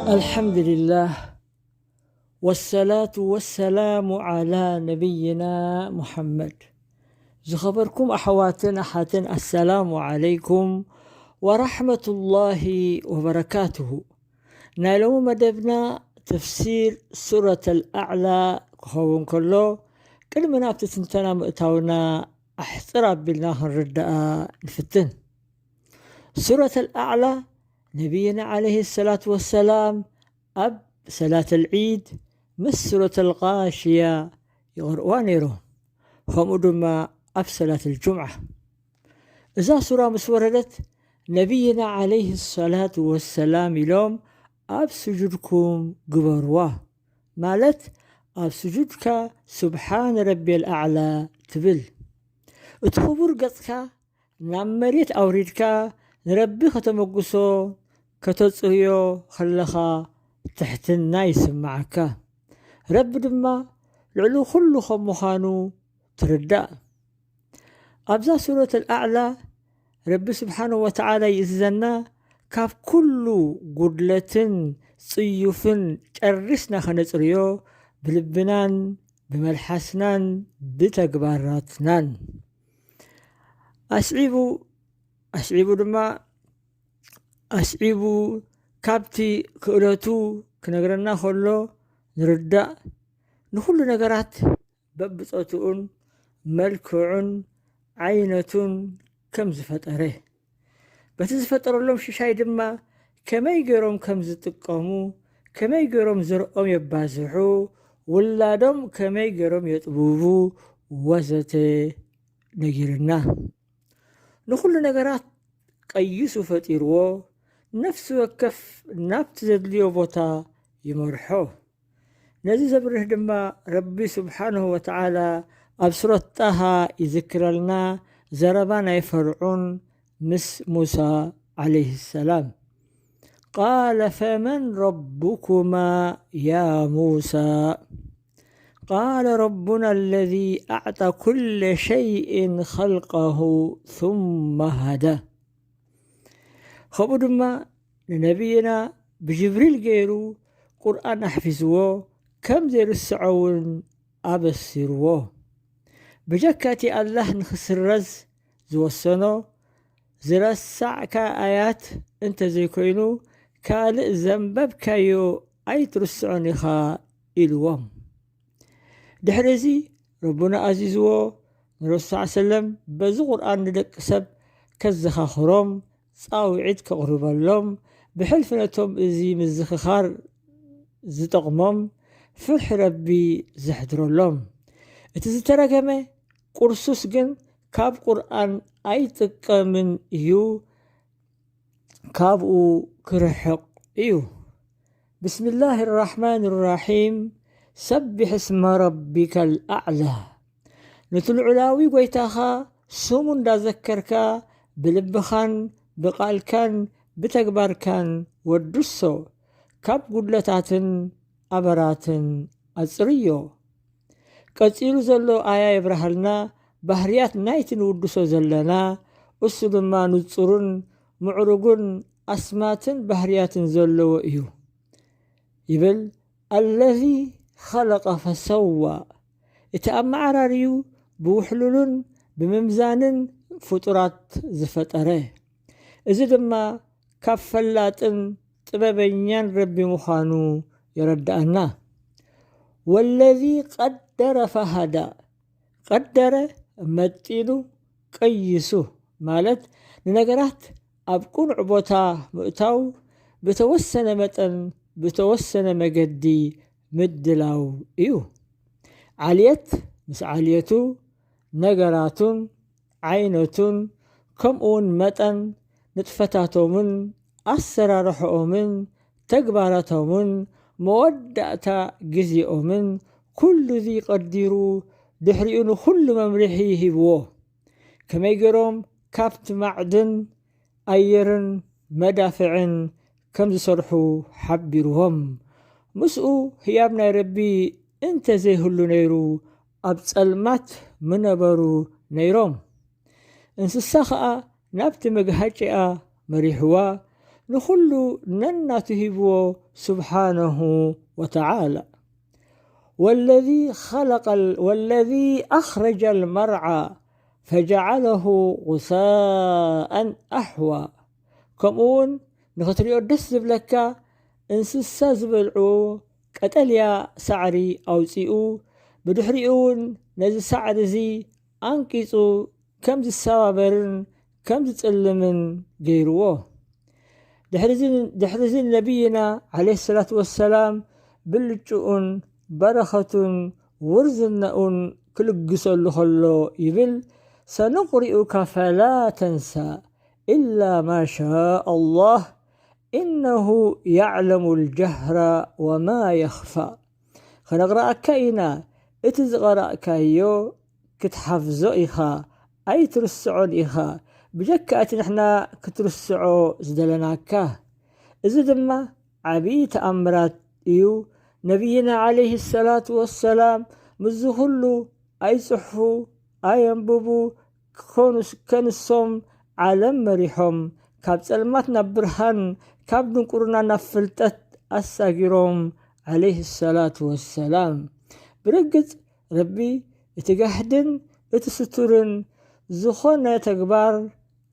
الحمد لله والصلاة والسلام على نبينا محمد. ዝኸበርኩም ኣሕዋትን ኣሓትን፣ ኣሰላሙ ዓለይኩም ወራሕመቱላሂ ወበረካቱሁ። ናይ ሎሚ መደብና ተፍሲር ሱረት ኣልኣዕላ ክኸውን ከሎ፣ ቅድሚ ናብቲ ትንተና ምእታውና ኣሕፅር ኣቢልና ክንርዳኣ ንፍትን። ሱረት ኣልኣዕላ ነቢይና ዓለይሂ ሰላቱ ወሰላም ኣብ ሰላት ኣልዒድ ምስ ሱረት ኣልጋሽያ ይቕርእዋ ነይሮም፣ ከምኡ ድማ ኣብ ሰላት ኣልጁምዓ። እዛ ሱራ ምስ ወረደት፣ ነቢይና ዓለይሂ ሰላቱ ወሰላም ኢሎም ኣብ ስጁድኩም ግበርዋ፣ ማለት ኣብ ስጁድካ ሱብሓን ረቢየል ኣዕላ ትብል። እቲ ክቡር ገጽካ ናብ መሬት ኣውሪድካ ንረቢ ከተመጉሶ ከተጽርዮ ከለኻ ትሕትና ይስምዓካ። ረቢ ድማ ልዕሊ ኩሉ ከም ምዃኑ ትርዳእ። ኣብዛ ሱረት ኣልኣዕላ ረቢ ስብሓንሁ ወተዓላ ይእዝዘና፣ ካብ ኩሉ ጉድለትን ጽዩፍን ጨሪስና ከነጽርዮ፣ ብልብናን ብመልሓስናን ብተግባራትናን። ኣስዒቡ ኣስዒቡ ድማ ኣስዒቡ ካብቲ ክእለቱ ክነግረና ከሎ ንርዳእ፣ ንኹሉ ነገራት በብጾትኡን መልክዑን ዓይነቱን ከም ዝፈጠረ፣ በቲ ዝፈጠረሎም ሽሻይ ድማ ከመይ ገይሮም ከም ዝጥቀሙ፣ ከመይ ገይሮም ዘርኦም የባዝሑ፣ ውላዶም ከመይ ገይሮም የጥብቡ ወዘተ ነጊርና። ንኹሉ ነገራት ቀይሱ ፈጢርዎ፣ ነፍሲ ወከፍ ናብቲ ዘድልዮ ቦታ ይመርሖ። ነዚ ዘብርህ ድማ ረቢ ስብሓንሁ ወተዓላ ኣብ ሱረት ጣሃ ይዝክረልና፣ ዘረባ ናይ ፈርዑን ምስ ሙሳ ዓለይሂ ሰላም። ቃለ ፈመን ረቡኩማ ያ ሙሳ? ቃለ ረቡና ለዚ ኣዕጣ ኩለ ሸይእን ኸልቀሁ ثم ሃዳ። ከምኡ ድማ ንነቢይና ብጅብሪል ገይሩ ቁርኣን ኣሕፊዝዎ፣ ከም ዘይርስዖ እውን ኣበሲርዎ። ብጀካ እቲ ኣላህ ንኽስረዝ ዝወሰኖ፣ ዝረሳዕካ ኣያት እንተዘይኮይኑ፣ ካልእ ዘንበብካዮ ኣይትርስዖን ኢኻ ኢልዎም። ድሕሪ እዚ ረቡና ኣዚዝዎ ንረሱል ሰለም በዚ ቁርኣን ንደቂ ሰብ ከዘኻኽሮም፣ ጻውዒት ከቕርበሎም፣ ብሕልፊ ነቶም እዚ ምዝኽኻር ዝጠቕሞም ፍርሒ ረቢ ዘሕድረሎም። እቲ ዝተረገመ ቁርሱስ ግን ካብ ቁርኣን ኣይጥቀምን እዩ፣ ካብኡ ክርሕቕ እዩ። ብስምላህ ራሕማን ራሒም። ሰቢሕ እስመ ረቢከ ልኣዕላ። ነቲ ልዑላዊ ጐይታኻ ስሙ እንዳዘከርካ ብልብኻን ብቓልካን ብተግባርካን ወድሶ፣ ካብ ጉድለታትን ኣበራትን ኣጽርዮ። ቀጺሉ ዘሎ ኣያ የብርሃልና ባህርያት ናይቲ ንውድሶ ዘለና፣ እሱ ድማ ንጹርን ምዕሩግን ኣስማትን ባህርያትን ዘለዎ እዩ። ይብል፣ ኣለዚ ኸለቐ ፈሰዋ፣ እቲ ኣመዓራርዩ ብውሕሉልን ብምምዛንን ፍጡራት ዝፈጠረ። እዚ ድማ ካብ ፈላጥን ጥበበኛን ረቢ ምዃኑ የረድኣና። ወለዚ ቀደረ ፈሃዳ፣ ቀደረ መጢኑ ቀይሱ፣ ማለት ንነገራት ኣብ ቅኑዕ ቦታ ምእታው፣ ብተወሰነ መጠን ብተወሰነ መገዲ ምድላው እዩ። ዓልየት ምስ ዓልየቱ፣ ነገራቱን ዓይነቱን ከምኡውን መጠን ንጥፈታቶምን ኣሰራርሕኦምን ተግባራቶምን መወዳእታ ግዜኦምን ኩሉ እዚ ቀዲሩ ድሕሪኡ ንኹሉ መምርሒ ሂብዎ። ከመይ ገይሮም ካብቲ ማዕድን ኣየርን መዳፍዕን ከም ዝሰርሑ ሓቢርዎም። ምስኡ ህያብ ናይ ረቢ እንተ ዘይህሉ ነይሩ ኣብ ጸልማት ምነበሩ ነይሮም። እንስሳ ኸኣ ናብቲ መግሃጭኣ መሪሕዋ፣ ንኹሉ ነናቱ ሂብዎ ስብሓነሁ ወተዓላ። والذي خلق ال- والذي أخرج المرعى فجعله غثاء أحوى. ከምኡ እውን ንኽትሪኦ ደስ ዝብለካ እንስሳ ዝበልዕዎ ቀጠልያ ሳዕሪ ኣውፂኡ፣ ብድሕሪኡ እውን ነዚ ሳዕሪ እዚ ኣንቂፁ ከም ዝሰባበርን ከም ዝፅልምን ገይርዎ። ድሕሪዚ ድሕሪዚ ነቢይና ዓለይሂ ሰላቱ ወሰላም ብልጭኡን በረኸቱን ውርዝናኡን ክልግሰሉ ከሎ ይብል፣ سنقرئك فلا تنسى إلا ما شاء الله إنه يعلم الجهر وما يخفى. ኸነቕረኣካ ኢና፣ እቲ ዝቐረእካዮ ክትሓፍዞ ኢኻ፣ ኣይትርስዖን ኢኻ፣ ብጀካ እቲ ንሕና ክትርስዖ ዝደለናካ። እዚ ድማ ዓብዪ ተኣምራት እዩ። ነቢይና ዓለይሂ ሰላቱ ወሰላም ምስዚ ኩሉ ኣይጽሕፉ፣ ኣየንብቡ፣ ከንሶም ዓለም መሪሖም፣ ካብ ጸልማት ናብ ብርሃን፣ ካብ ድንቁርና ናብ ፍልጠት ኣሳጊሮም ዓለይሂ ሰላቱ ወሰላም። ብርግጽ ረቢ እቲ ጋህድን እቲ ስቱርን ዝኾነ ተግባር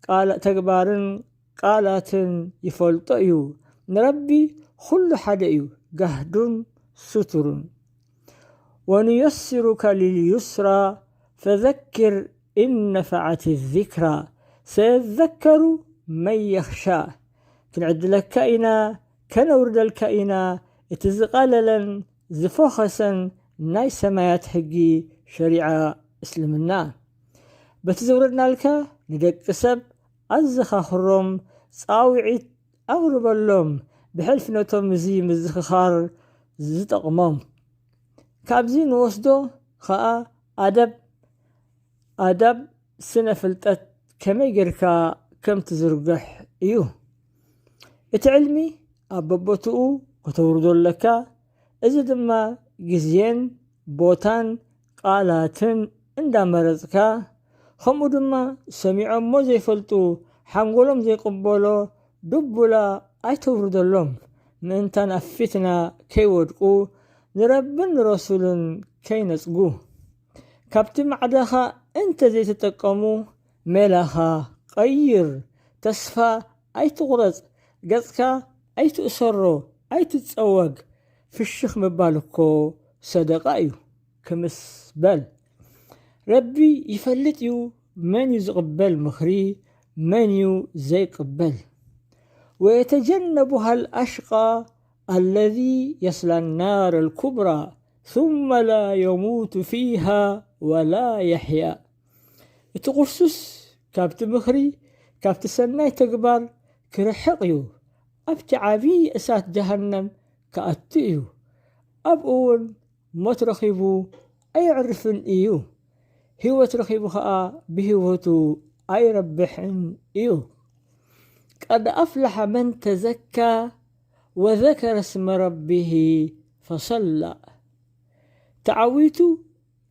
ቃል- ተግባርን ቃላትን ይፈልጦ እዩ። ንረቢ ኩሉ ሓደ እዩ፣ ጋህዱን ስቱሩን። ونيسرك لليسرى فذكر إن نفعت الذكرى سيذكر من يخشى. ክንዕድለካ ኢና፣ ከነውርደልካ ኢና፣ እቲ ዝቐለለን ዝፈኸሰን ናይ ሰማያት ሕጊ ሸሪዓ እስልምና። በቲ ዘውረድናልካ ንደቂ ሰብ ኣዘኻኽሮም፣ ጻውዒት ኣቕርበሎም፣ ብሕልፊ ነቶም እዚ ምዝኽኻር ዝጠቕሞም። ካብዚ ንወስዶ ኸኣ ኣደብ ኣዳብ ስነ ፍልጠት ከመይ ጌርካ ከም ትዝርግሕ እዩ። እቲ ዕልሚ ኣብ በቦትኡ ከተውርዶ ኣለካ። እዚ ድማ ግዜን ቦታን ቃላትን እንዳመረጽካ፣ ከምኡ ድማ ሰሚዖሞ ዘይፈልጡ፣ ሓንጎሎም ዘይቅበሎ ድቡላ ኣይተውርደሎም፣ ምእንታን ኣብ ፊትና ከይወድቁ፣ ንረብን ንረሱልን ከይነጽጉ። ካብቲ ማዕዳኻ እንተ ዘይተጠቀሙ፣ ሜላኻ ቀይር፣ ተስፋ ኣይትቑረጽ፣ ገጽካ ኣይትእሰሮ፣ ኣይትጸወግ። ፍሽኽ ምባል እኮ ሰደቃ እዩ። ክምስ በል። ረቢ ይፈልጥ እዩ መን እዩ ዝቕበል ምኽሪ፣ መን እዩ ዘይቅበል። ويتجنبها الأشقى الذي يصلى النار الكبرى ثم لا يموت فيها ولا يحيا. እቲ ቁርሱስ ካብቲ ምኽሪ፣ ካብቲ ሰናይ ተግባር ክርሕቕ እዩ። ኣብቲ ዓብዪ እሳት ጀሃነም ክኣቱ እዩ። ኣብኡ እውን ሞት ረኺቡ ኣየዕርፍን እዩ። ህይወት ረኺቡ ኸኣ ብህይወቱ ኣይረብሕን እዩ። قد أفلح من تزكى وذكر اسم ربه فصلى. ተዓዊቱ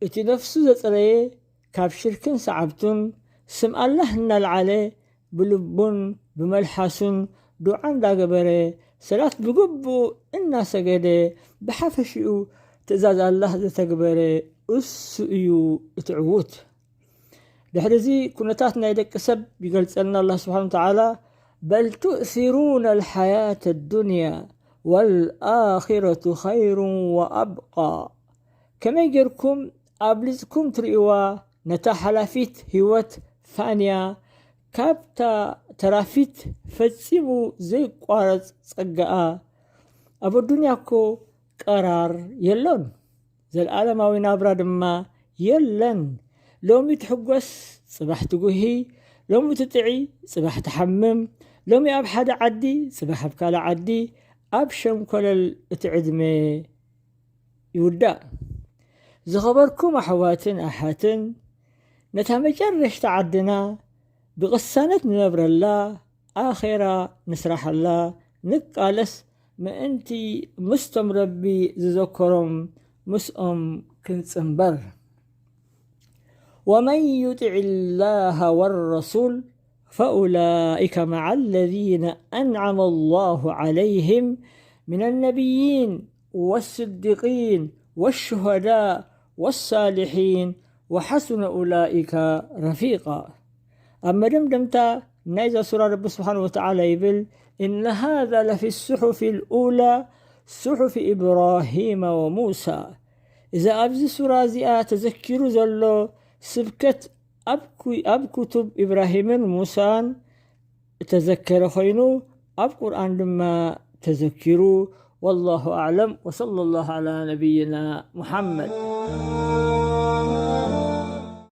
እቲ ነፍሱ ዘጽረየ ካብ ሽርክን ሰዓብቱን ስም ኣላህ እናልዓለ ብልቡን ብመልሓሱን ዱዓ እንዳገበረ ሰላት ብግቡእ እናሰገደ ብሓፈሽኡ ትእዛዝ ኣላህ ዘተግበረ እሱ እዩ እቲ ዕዉት። ድሕሪ እዚ ኩነታት ናይ ደቂ ሰብ ይገልጸልና ኣላህ ስብሓን ወተዓላ፣ بل تؤثرون الحياة الدنيا والآخرة خير وأبقى. ከመይ ጌርኩም ኣብሊጽኩም ትርእይዋ ነታ ሓላፊት ህይወት ፋንያ ካብታ ተራፊት ፈጺሙ ዘይቋረጽ ጸጋኣ። ኣብ ኣዱንያ እኮ ቀራር የሎን፣ ዘለኣለማዊ ናብራ ድማ የለን። ሎሚ ትሕጎስ ጽባሕ ትጉሂ፣ ሎሚ ትጥዒ ጽባሕ ትሓምም፣ ሎሚ ኣብ ሓደ ዓዲ ጽባሕ ኣብ ካልእ ዓዲ፣ ኣብ ሸንኮለል እቲ ዕድመ ይውዳእ። ዝኸበርኩም ኣሕዋትን ኣሓትን፣ ነታ መጨረሽታ ዓድና ብቕሳነት ንነብረላ ኣኼራ ንስራሓላ፣ ንቃለስ ምእንቲ ምስቶም ረቢ ዝዘከሮም ምስኦም ክንጽንበር። ومن يطع الله والرسول فأولئك مع الذين أنعم الله عليهم من النبيين والصديقين والشهداء والصالحين وحسن أولئك رفيقا. ኣብ መደምደምታ ናይዛ ሱራ ረቢ ስብሓን ወተዓላ ይብል፣ إن هذا لفي الصحف الأولى صحف إبراهيم وموسى. እዚ ኣብዚ ሱራ እዚኣ ተዘኪሩ ዘሎ ስብከት ኣብ ኩ-፣ ኣብ ክቱብ ኢብራሂምን ሙሳን እተዘከረ ኮይኑ፣ ኣብ ቁርኣን ድማ ተዘኪሩ። والله أعلم، وصلى الله على نبينا محمد.